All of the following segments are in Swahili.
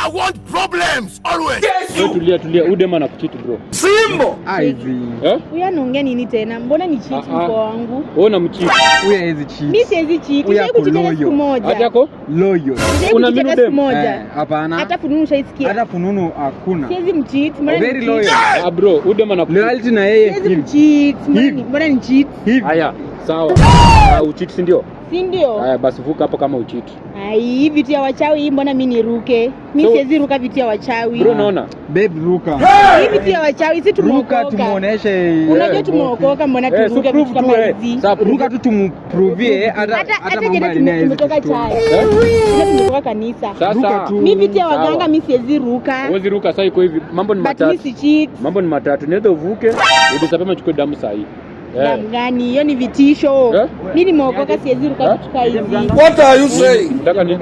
I want problems always. Wewe tulia tulia, udema na kucheat bro. Simbo. Aizi. Eh? Huyu anaongea nini tena? Mbona ni cheat Ah, ah. mko wangu? Wewe unamcheat. Huyu hawezi cheat. Mimi siwezi cheat. Huyu Nishai ako kucheat hata siku loyal. moja. Hata yako? Loyal. Nishai Una kucheat minu hata siku dem? moja. Eh, hapana. Hata fununu ushaisikia. Hata fununu hakuna. Siwezi mcheat. Mbona ni Very cheat? loyal. Ah bro, udema na kucheat. Loyalty na yeye Siwezi hivi. mcheat. Mbona Hivi. mbona ni cheat? Hivi. Haya, sawa. Ah, ucheat si ndio? Si ndio? Haya basi vuka hapo kama ucheat. Ai, hii vitu ya wachawi hii mbona mimi niruke? Mimi So- siwezi ruka vitu ya wachawi. Bro unaona? Babe ruka. Hii vitu ya wachawi si Ruka tumeokoka. tumuoneshe. Unajua Eh, tumeokoka, mbona Eh, turuke so prove vitu kama tu, eh. hizi? Sawa, prove. Ruka tu tumpruvie hata Hata hata hata mambo jana ya dunia haiwezi tumetoka kushtua. chai. Eh? Jana tumetoka kanisa. Sasa Ruka tu. Mimi vitu ya waganga Sawa. mimi siwezi ruka. Huwezi ruka sasa iko hivi. Mambo ni But mimi matatu. si cheat. Mambo ni matatu. Niweze uvuke, udisapema chukue damu saa hii. Eh. Damu gani? Hiyo ni vitisho. Eh? Mimi nimeokoka siwezi ruka Eh? vitu kama hizi. What are you saying? Nataka nini?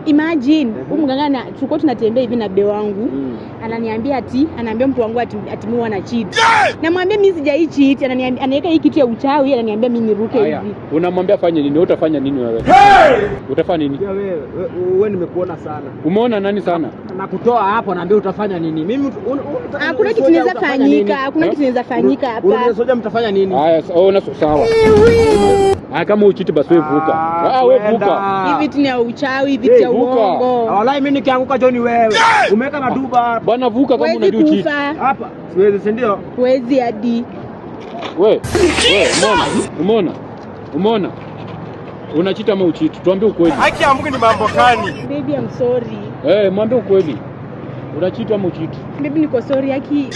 Imagine huyu mganga na tulikuwa tunatembea hivi na be wangu. Mm. Ananiambia ati anaambia mtu wangu ati ati mimi wana cheat. Namwambia mimi sijai cheat, ananiambia anaweka hii kitu ya uchawi, ananiambia mimi niruke Haya, hivi. unamwambia fanye nini? Wewe utafanya nini wewe? Utafanya nini? Pia wewe wewe nimekuona sana. Umeona nani sana? Nakutoa hapo naambia utafanya nini? Mimi Hakuna kitu inaweza fanyika, hakuna kitu inaweza fanyika hapa. Unaweza soja mtafanya nini? Haya, oh, na sawa. Haya, kama ucheat basi wewe vuka. Ah, wewe vuka. Hii vitu ni ya uchawi, vitu ya Vuka. uongo. Wallahi mimi nikianguka John wewe. Umeweka maduba Bwana vuka kama Huwezi unajua ucheat. kufa, hapa. Siwezi, si ndio? huwezi hadi. We, we, umeona? Umeona? Umeona? Unacheat ama ucheat? Tuambie ukweli. Haki ya Mungu ni mambo gani? Baby, I'm sorry. Eh, mwambie ukweli. Unacheat ama ucheat? Baby, niko sorry haki.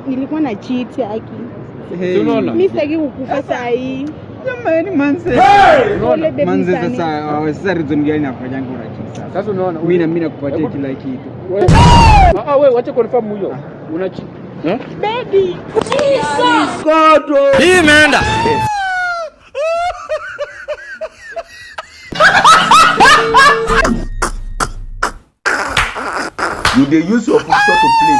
Nilikuwa na cheat haki. Hey. Si unaona? Mimi sitaki kukufa saa hii. Jamani manze. Pole baby Manze sana. sasa sasa reason gani nafanyanga unacheat sasa? Sasa unaona? Mimi nakupatia Hebu- kila kitu. Wewe. Ah, ah, wewe wacha confirm huyo. Unacheat. Eh? Baby. Hii imeenda. You dey use your picture to play.